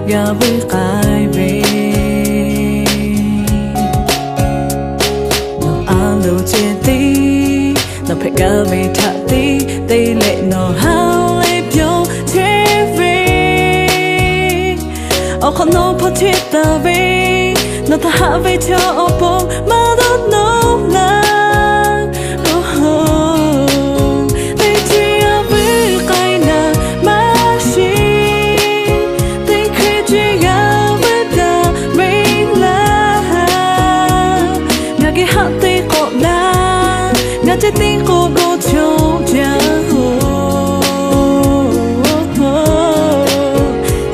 g'a vuiˇ k'ai ve, nawˬ a loˍ ceh tiˉ, nawˬ hpehꞈ gaˇ ve htaꞈ tiˉ te leh nawˬ ha leh pyawˇ chehˇ ve, awˬ hk'awꞈ nawˬ hpaw chehˇ taˍ ve, nawˬ htaꞈ haꞈ ve chaw awˬ pon maˇ dawˇ nawˉ laˇ. Teˇ ceuˬ g'a vuiˇ k'ai naˍ maˇ shiˍ, teˇ hkui ceuˬ g'a vuiˇ daꞈ ve laˇ. Ngaˬ geh haꞈ te k'awꞈ laˇ, ngaˬ ceh tiˉ k'o g'aw chawˇ jaˇ-oˬ.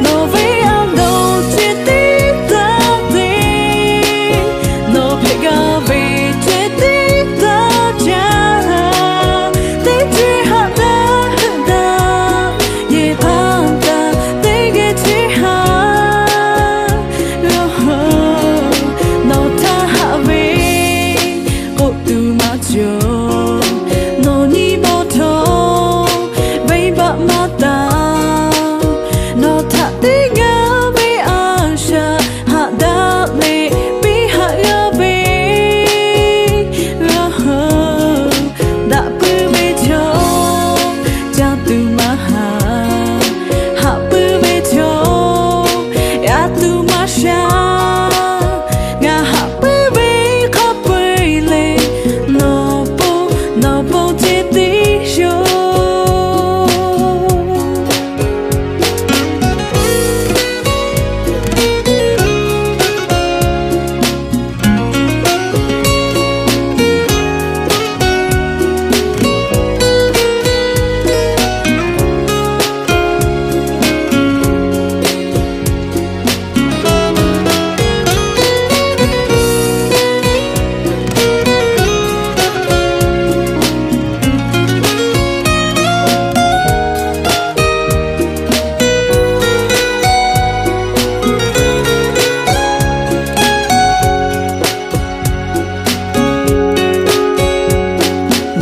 Nawˬ ve a loˍ ceh tiˉ taˇ te, nawˬ hpehꞈ gaˇ ve ceh tiˉ taˇ jaˇ. Teˇ ceuˬ haꞈ daꞈ heuˆ daꞈ, yehˬ k'a taˍ teˇ geh chehˇ haˍ. Nawˬ htaꞈ haꞈ ve k'oˆ tuˬ maˇ cawˬ, nawˬ nyi ma htawˇ venˇbaˆ maˇ taˍ. Nawˬ htaꞈ teˇ g'aˇ ve a shaꞈ haꞈ daꞈ leh piˇ haꞈ g'a ve, daꞈ puiˉ ve chaw ca tuˬ maˇ haˍ, haꞈ puiˉ ve chaw a tuˬ maˇ sha. Ngaˬ haꞈ puiˉ ve hk'a peu-eˬ lehˬ, nawˬ po, nawˬ po ceh tiˉ yoˬ.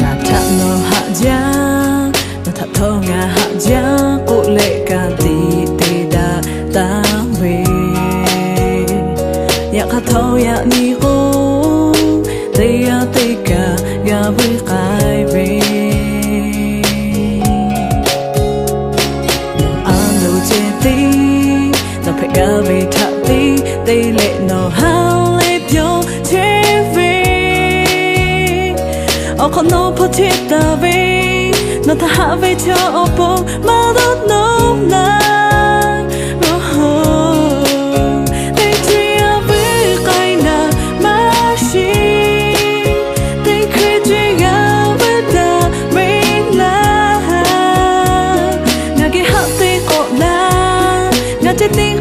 Ngaˬ htaꞈ nawˬ haꞈ jaˇ, nawˬ htaꞈ htawˇ ngaˬ haꞈ jaˇ k'oˆ leh ka tiꞈ te daꞈ taˍ ve, yaꞈ hk'aˇ htawˇ yaꞈ nyi k'o, teˇ g'aˇ teˇ kaꞈ g'a vuiˇ k'ai ve. Nawˬ a loˍ ceh tiˉ, nawˬ hpehꞈ gaˇ ve htaꞈ tiˉ te leh nawˬ ha leh pyawˇ chehˇ ve, awˬ hk'awꞈ nawˬ hpaw chehˇ taˍ ve, nawˬ htaꞈ haꞈ ve chaw awˬ pon maˇ dawˇ nawˉ laˇ. Teˇ ceuˬ g'a vuiˇ k'ai naˍ maˇ shiˍ, teˇ hkui ceuˬ g'a vuiˇ daꞈ ve laˇ. Ngaˬ geh haꞈ te k'awꞈ laˇ, ngaˬ ceh tiˉ